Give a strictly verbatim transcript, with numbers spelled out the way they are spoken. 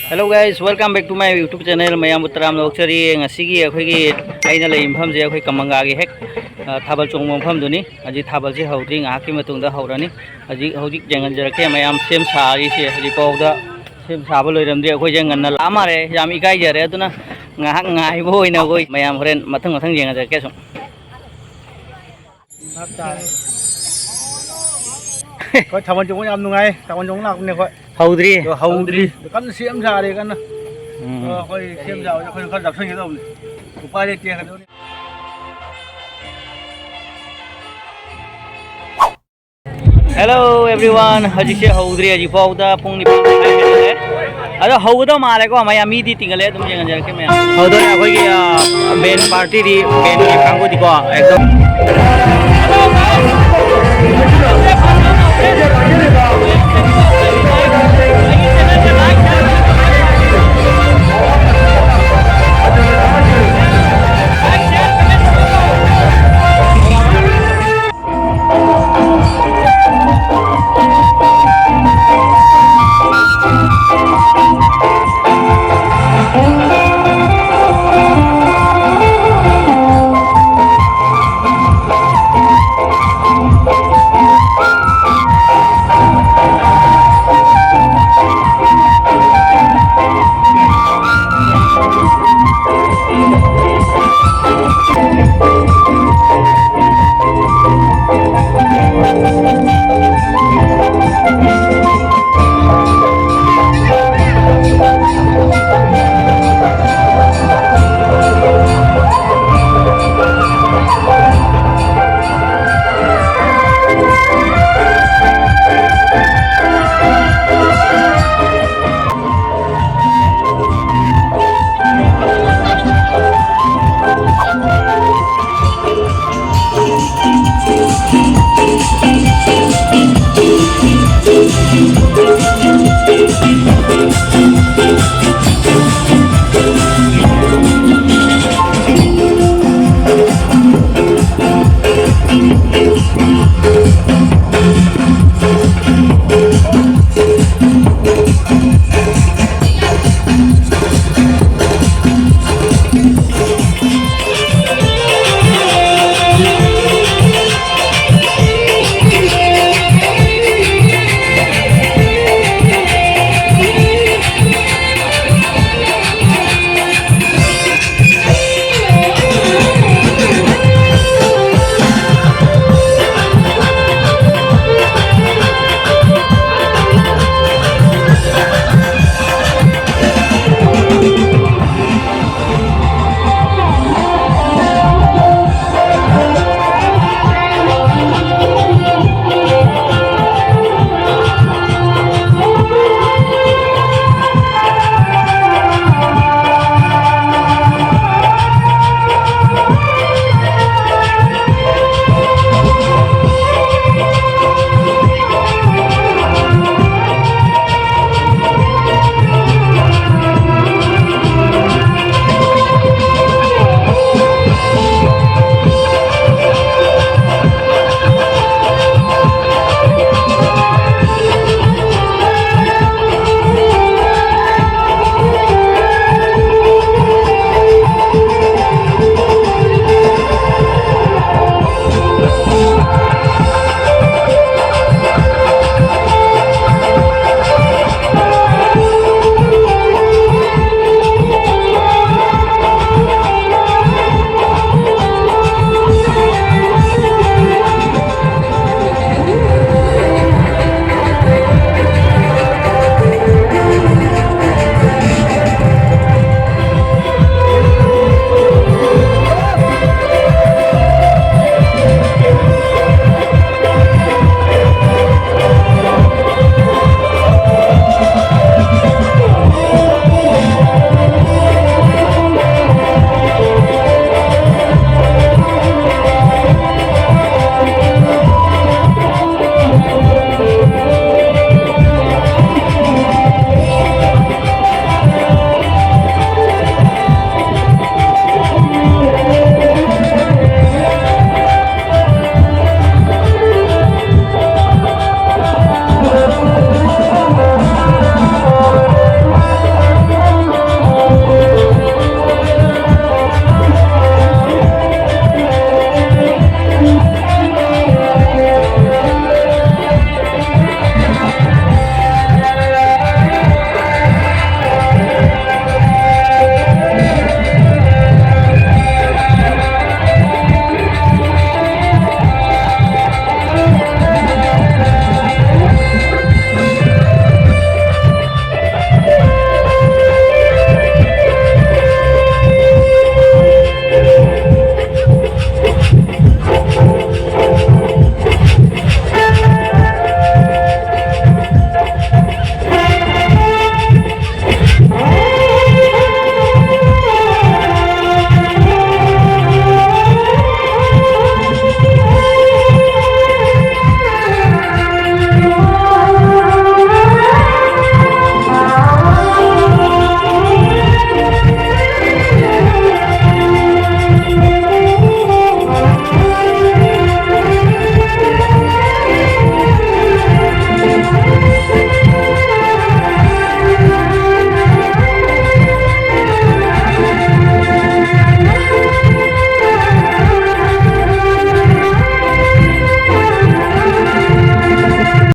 Hello guys, welcome back to my YouTube channel. ꯃꯌꯥꯝꯕꯨ ꯇꯔꯥꯝꯅ ꯑꯣꯛꯆꯔꯤ꯫ ꯉꯁꯤꯒꯤ ꯑꯩꯈꯣꯏꯒꯤ, ꯑꯩꯅ ꯂꯩꯔꯤꯕ ꯃꯐꯝꯁꯦ ꯑꯩꯈꯣꯏ ꯀꯃꯪꯒꯥꯒꯤ ꯍꯦꯛ, ꯑ, ꯊꯥꯕꯜ ꯆꯣꯡꯕ ꯃꯐꯝꯗꯨꯅꯤ꯫ ꯍꯧꯖꯤꯛ ꯊꯥꯕꯜꯁꯦ ꯍꯧꯗ꯭ꯔꯤ, ꯉꯥꯏꯍꯥꯛꯀꯤ ꯃꯇꯨꯡꯗ ꯍꯧꯔꯅꯤ꯫ ꯍꯧꯖꯤꯛ, ꯍꯧꯖꯤꯛ ꯌꯦꯡꯍꯟꯖꯔꯛꯀꯦ ꯃꯌꯥꯝ ꯁꯦꯝ ꯁꯥꯔꯤꯁꯦ꯫ ꯍꯧꯖꯤꯛꯐꯥꯎꯗ ꯁꯦꯝ ꯁꯥꯕ ꯂꯣꯏꯔꯝꯗ꯭ꯔꯤ꯫ ꯑꯩꯈꯣꯏꯁꯦ ꯉꯟꯅ ꯂꯥꯛꯑ ꯃꯥꯜꯂꯦ, ꯌꯥꯝ ꯏꯀꯥꯏꯖꯔꯦ꯫ ꯑꯗꯨꯅ ꯉꯥꯏꯍꯥꯛ ꯉꯥꯏꯕ ꯑꯣꯏꯅ ꯑꯩꯈꯣꯏ ꯃꯌꯥꯝ ꯍꯣꯔꯦꯟ ꯃꯊꯪ ꯃꯊꯪ ꯌꯦꯡꯍꯟꯖꯔꯛꯀꯦ ꯁꯨꯝ꯫ ꯚꯥꯞ ꯇꯥꯔꯦ꯫ ꯑꯩꯈꯣꯏ ꯊꯥꯕꯜ ꯆꯣꯡꯕ ꯌꯥꯝ ꯅꯨꯡꯉꯥꯏ꯫ ꯊꯥꯕꯜ ꯆꯣꯡꯕ ꯂꯥꯛꯄꯅꯦ ꯑꯩꯈꯣꯏ꯫ ꯍꯧꯗ꯭ꯔꯤ? ꯑꯗꯣ ꯍꯧꯗ꯭ꯔꯤ꯫ ꯍꯧꯗ꯭ꯔꯤ꯫ ꯀꯟꯅ ꯁꯦꯝ ꯁꯥꯔꯤ ꯀꯟꯅ꯫ ꯎꯝ꯫ ꯑꯗꯣ ꯑꯩꯈꯣꯏ ꯁꯦꯝ ꯁꯥꯕꯁꯦ ꯑꯩꯈꯣꯏꯅ ꯈꯔ ꯆꯥꯛꯁꯤꯟꯒꯦ ꯇꯧꯕꯅꯤ꯫ ꯎꯄꯥꯏ ꯂꯩꯇꯦ꯫ ꯀꯩꯗꯧꯅꯤ? Hello everyone, ꯍꯧꯖꯤꯛꯁꯦ ꯍꯧꯗ꯭ꯔꯤ, ꯍꯧꯖꯤꯛꯐꯥꯎꯗ ꯄꯨꯡ ꯅꯤꯄꯥꯟ ꯃꯈꯥꯏ ꯍꯦꯜꯂꯦ꯫ ꯑꯗꯣ ꯍꯧꯒꯗꯧ ꯃꯥꯜꯂꯦꯀꯣ, ꯃꯌꯥꯝ ꯃꯤꯗꯤ ꯇꯤꯡꯒꯜꯂꯦ, ꯑꯗꯨꯝ ꯌꯦꯡꯍꯟꯖꯔꯛꯀꯦ ꯃꯌꯥꯝ꯫ ꯍꯧꯗꯣꯔꯦ ꯑꯩꯈꯣꯏꯒꯤ, ꯑ, band party ꯗꯤ, band ꯀꯤ ꯀꯥꯡꯕꯨꯗꯤꯀꯣ, ꯑꯦꯛꯗꯝ꯫